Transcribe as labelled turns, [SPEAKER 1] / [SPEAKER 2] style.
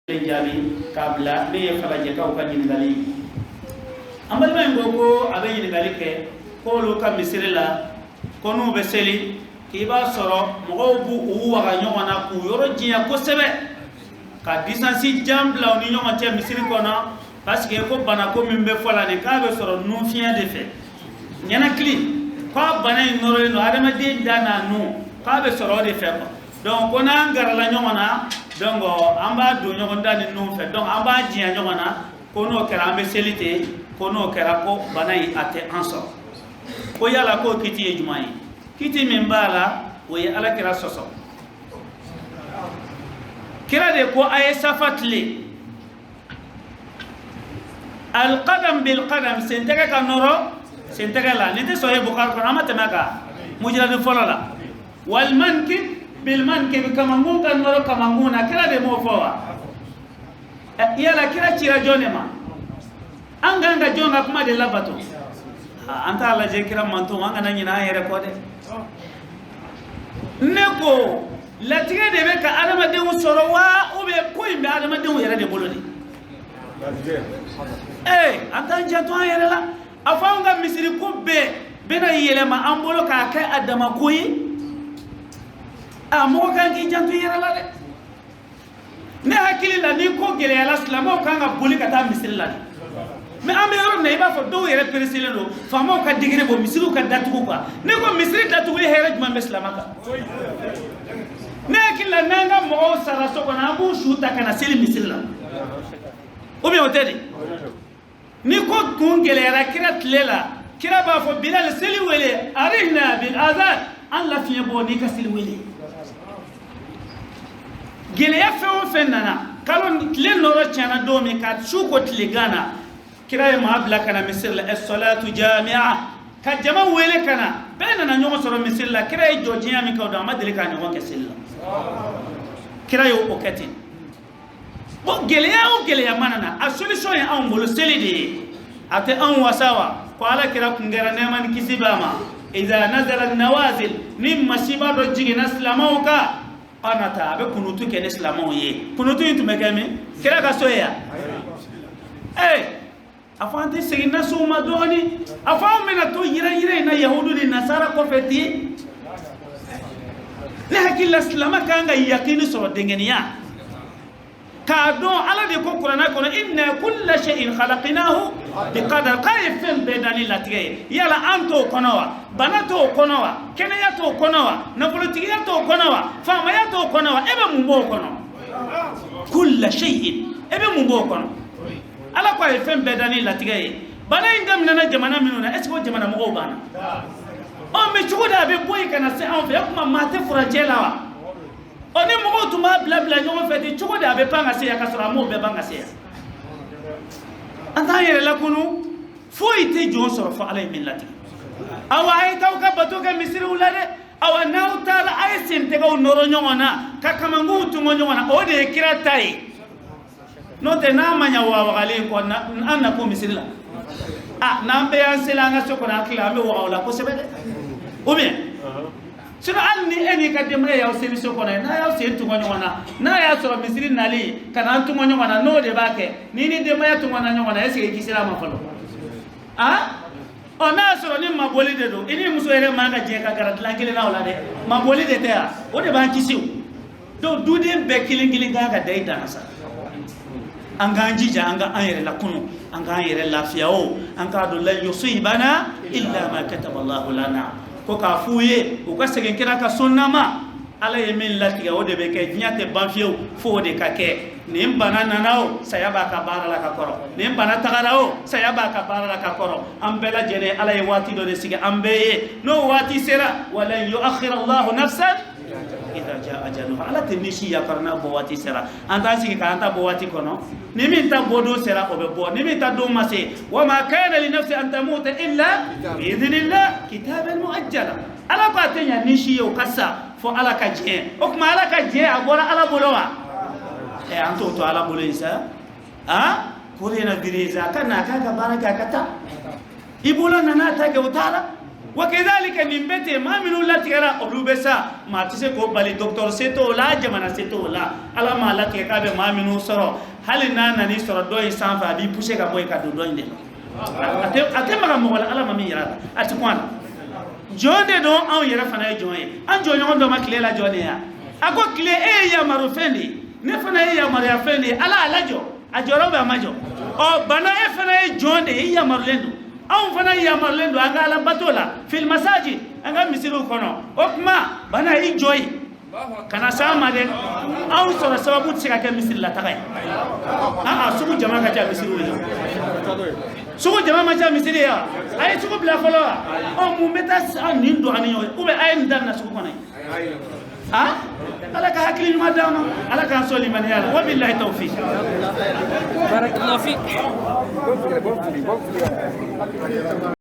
[SPEAKER 1] Jaabi k'a bila ne ye Falajɛkaw ka ɲininkali. An balima in ko ko a bɛ ɲininkali kɛ k'olu ka misiri la, ko n'u bɛ seli, k'i b'a sɔrɔ mɔgɔw b'u u waga ɲɔgɔn na k'u yɔrɔ jiɲɛ kosɛbɛ, ka distance jan bila u ni ɲɔgɔn cɛ misiri kɔnɔ, parce que ko banako min bɛ fɔ la nin, k'a bɛ sɔrɔ nun fiɲɛ de fɛ, ɲɛnakili, k'a bana in nɔrɔlen don adamaden da n'a nun, k'a bɛ sɔrɔ o de fɛ quoi. Donc ko n'an garala ɲɔgɔn na, donc an b'a don ɲɔgɔn da ni nun fɛ, donc an b'a jiɲɛ ɲɔgɔn na, ko n'o kɛra an bɛ seli ten, ko n'o kɛra ko bana in a tɛ an sɔrɔ. Ko yala k'o kiti ye jumɛn ye? Kiti min b'a la, o ye Ala kira sɔsɔ. Kira de ko a ye safa tile, alqadam bilqadam, sentɛgɛ ka nɔrɔ sentɛgɛ la. Nin tɛ sɔrɔ ye Bukari kɔnɔ, an ma tɛmɛ a kan mujiradi fɔlɔ la. Walmankib bilmankib, kamankun ka nɔrɔ kamankun na. Kira de m'o fɔ wa? Yala kira cira jɔn de ma? An kan ka jɔn ka kuma de labato? An t'a lajɛ kira manton, an kana ɲinɛ an yɛrɛ kɔ dɛ. Ne ko latigɛ de bɛ ka adamadenw sɔrɔ wa, ou bien ko in bɛ adamadenw yɛrɛ de bolo de? Ee, an t'an janto an yɛrɛ la. A fɔ anw ka misiri ko bɛɛ bɛna yɛlɛma an bolo k'a kɛ a dama ko ye. A mɔgɔ kan k'i janto i yɛrɛ la dɛ. Ne hakili la, ni ko gɛlɛyara, silamɛw kan ka boli ka taa misiri la de. Mais an bɛ yɔrɔ min na, i b'a fɔ dɔw yɛrɛ pereselen don faamaw ka degré bɔ misiriw ka datugu quoi. Ne ko misiri datuguli, hɛrɛ jumɛn bɛ silamɛ kan? Ne hakili la, n'an ka mɔgɔw sara so kɔnɔ, an b'u su ta ka na seli misiri la, ou bien o tɛ de? Ni ko kun gɛlɛyara, kira tile la, kira b'a fɔ Bilal seli wele, arihna bil azan, an lafiɲɛ bɔ n'i ka seli wele. Gɛlɛya fɛn o fɛn nana, kalo tile nɔrɔ tiɲɛna don min ka su ko tilegan na, kira ye maa bila ka na misiri la, as-salatu jami'a, ka jama wele ka na. Bɛɛ nana ɲɔgɔn sɔrɔ misiri la. Kira ye jɔ diɲɛ min kɛ o don, a ma deli k'a ɲɔgɔn kɛ seli la. Kira y'o kɛ ten. Bon, gɛlɛya o gɛlɛya mana na, a solution ye anw bolo seli de ye. A tɛ anw wasa wa? Ko Ala kira kun kɛra, nɛɛma ni kisi b'a ma, iza nazala nawazil, ni masiba dɔ jiginna silamɛw kan, qanata, a bɛ kunutu kɛ ni silamɛw ye. Kunutu in tun bɛ kɛ min? Kira ka so ye yan. Ee, a fɔ an tɛ segin nasiw ma dɔɔni? A fɔ anw bɛna to yiran yiran in na yahudu ni nasara kɔfɛ ten? Ne hakili la, silamɛ kan ka yakini sɔrɔ, dɛngɛniya k'a dɔn Ala de ko kuranɛ kɔnɔ, inna kulla shay'in khalaqnahu biqadar, k'a ye fɛn bɛɛ da ni latigɛ ye. Yala an t'o kɔnɔ wa? Bana t'o kɔnɔ wa? Kɛnɛya t'o kɔnɔ wa? Nafolotigiya t'o kɔnɔ wa? Faamaya t'o kɔnɔ wa? E bɛ mun b'o kɔnɔ? Kulla shay'in, e bɛ mun b'o kɔnɔ? Ala ko a ye fɛn bɛɛ da ni latigɛ ye. Bana in daminɛna jamana minnu na, est ce que o jamana mɔgɔw banna? Ɔ, mais cogo di a bɛ bɔ yen ka na se anw fɛ? O tuma maa tɛ furancɛ la wa? Ɔ, ni mɔgɔw tun b'a bila bila ɲɔgɔn fɛ ten, cogo di a bɛ pan ka se yan ka sɔrɔ a m'o bɛɛ ban ka se yan? An t'an yɛrɛ lakunu. Foyi tɛ jɔn sɔrɔ fo Ala ye min latigɛ. Awa, a ye t'aw ka bato kɛ misiriw la dɛ. Awa, n'aw taara, a ye sentɛgɛw nɔrɔ ɲɔgɔn na ka kamankunw tungo ɲɔgɔn na. O de ye kira ta ye. N'o tɛ, n'a ma ɲɛ wagawagalen kɔ, an na ko misiri la, a n'an bɛɛ y'an seli an ka so kɔnɔ, an tila an bɛ waga o la kosɛbɛ dɛ. Ou bien sinon, hali ni e n'i ka denbaya y'aw seli so kɔnɔ, n'a y'aw sen tungo ɲɔgɔn na, n'a y'a sɔrɔ misiri nali ka n'an tungo ɲɔgɔn na, n'o de b'a kɛ n'i ni denbaya tungona ɲɔgɔn na, est ce que i kisira a ma fɔlɔ? A ɔ, n'a y'a sɔrɔ ni mabɔli de don, i ni muso yɛrɛ man ka jɛ ka gara dilan kelen na o la dɛ. Mabɔli de tɛ yan, o de b'an kisi o. Donc duden bɛɛ kelen kelen kan ka da i dan na sa. An k'an jija, an ka an yɛrɛ lakunu, an k'an yɛrɛ lafiya o, an k'a dɔn lan yusibana illa ma kataba Allahu lana. Ko k'a f'u ye u ka segin kira ka sunna ma. Ala ye min latigɛ, o de bɛ kɛ. Diɲɛ tɛ ban fiyewu fo o de ka kɛ. Nin bana nana o, saya b'a ka baara la ka kɔrɔ. Nin bana tagara o, saya b'a ka baara la ka kɔrɔ. An bɛɛ lajɛlen, Ala ye waati dɔ de sigi an bɛɛ ye. N'o waati sera, walan yuakhira Allahu nafsan idha jaa ajaluha, Ala tɛ ni si yakari n'a bɔ waati sera. An t'an sigi k'an ta bɔ waati kɔnɔ. Ni min ta bɔ don sera, o bɛ bɔ. Ni min ta don ma se, wa ma kana li nafsi an tamuta illa bi idhnillah kitaban muajjala. Ala ko a tɛ ɲa ni si ye o ka sa fo Ala ka diɲɛ. O tuma Ala ka diɲɛ, a bɔra Ala bolo wa? Ɛ, an t'o to Ala bolo yen sa. A coronavirus, a ka na a k'a ka baara kɛ, a ka taa. I bolo nana a ta kɛ, o taara. Wa kedalika nin bɛ ten, maa minnu latigɛra olu bɛ sa, maa tɛ se k'o bali, docteur se t'o la, jamana se t'o la. Ala m'a latigɛ k'a bɛ maa minnu sɔrɔ, hali n'a nan'i sɔrɔ dɔ in sanfɛ, a b'i pousser ka bɔ yen ka don dɔ in de la. A tɛ maga mɔgɔ la, Ala ma min yira a la, a tɛ kun a la. Jɔn de don, anw yɛrɛ fana ye jɔn ye. An jɔɲɔgɔn dɔ ma tile la jɔn de ya. A ko tile, e ye yamaru fɛn de ye, ne fana ye yamaruya fɛn de ye. Ala y'a lajɔ, a jɔra ou a ma jɔ? Ɔ bana, e fana ye jɔn de ye, i yamarulen don, anw fana yamarulen don an ka Ala bato la fil masajid, an ka misiriw kɔnɔ. O tuma bana, i jɔ yen kana s'an ma dɛ. Anw sɔrɔ sababu tɛ se ka kɛ misiri la taga ye. Aa, sugu jama ka ca misiriw ye, sugu jama ma ca misiri ye wa? A ye sugu bila fɔlɔ wa? Ɔ mun bɛ taa an nin don an ni ɲɔgɔn cɛ? Ou bien a ye nin daminɛ sugu kɔnɔ yen? Ah, Ala ka hakili ɲuman d'an ma, Ala k'an sɔn limaniya la. Wabilahi tawfiq.
[SPEAKER 2] Barakallahu fik.
[SPEAKER 3] Bon fili, bon fili, bon fili.